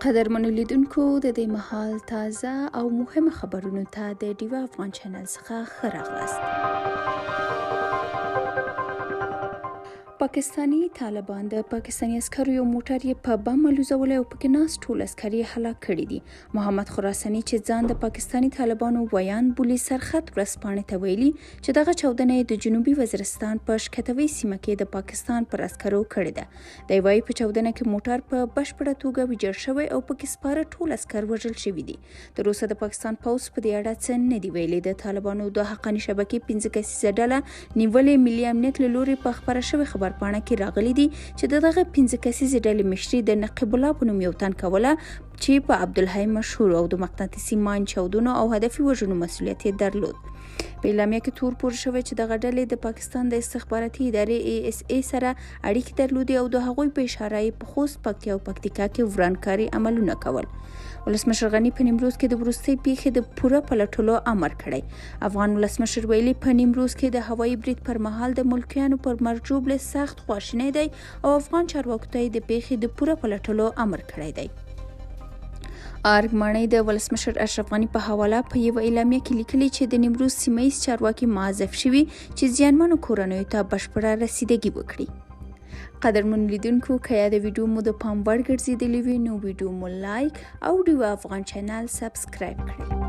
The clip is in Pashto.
قدرمنو لیدونکو، د دې مهال تازه او مهم خبرونو ته د ډیوه افغان چینل څخه ښه راغلاست. پاکستاني طالبان د پاکستاني عسکرو یو موټر یې په بم الوزولی او پکې ناست ټول عسکر یې هلاک کړي دي. محمد خراساني چې ځان د پاکستاني طالبانو ویاند بولي، سرخط ورځپاڼې ته ویلي چې دغه چاودنه یې د جنوبي وزیرستان په شکتوي سیمه کې د پاکستان پر عسکرو کړې ده. دی وايي، په چاودنه کې موټر په بشپړه توګه ویجاړ شوی او پکې سپاره ټول عسکر وژل شوي دي. تر اوسه د پاکستان پوځ په دې اړه څه نه دي ویلي. د طالبانو د حقاني شبکې 5 کسیزه ډله نیولې. ملي امنیت له لوري په خپره شوې خبرپاڼه کې راغلي دي چې د دغه 5 کسیزې ډلې مشري د نقیب الله په نوم یو تن کوله چې په عبدالحی مشهور او د مقناطیسي ماین چاودنو او هدفي وژنو مسولیت یې درلود. په اعلامیه کې تور پورې شوی چې دغه ډلې د پاکستان د استخباراتي ادارې ای اس ای سره اړیکې درلودې او د هغوی په اشاره یې په خوست، پکتیا او پکتیکا کې ورانکاري عملونه کول. ولسمشر غني په نیمروز کې د وروستۍ پیښې د پوره پلټلو امر کړی. افغان ولسمشر ویلي، په نیمروز کې د هوایي برید پر مهال د ملکیانو پر مرګ ژوبلې سخت خواشینی دی او افغان چارواکو ته یې د پیښې د پوره پلټلو امر کړی دی. ارګ ماڼۍ د ولسمشر اشرف غني په حواله په یوه اعلامیه کې لیکلي چې د نیمروز سیمه ییز چارواکي موظف شوي چې زیانمنو کورنیو ته بشپړه رسیدګي وکړي. قدرمن لیدونکو، که یاده ویډیو مو د پام وړ ګرځېدلې وي نو ویډیو مو لایک او ډیوه افغان چینل سبسکرایب کړئ.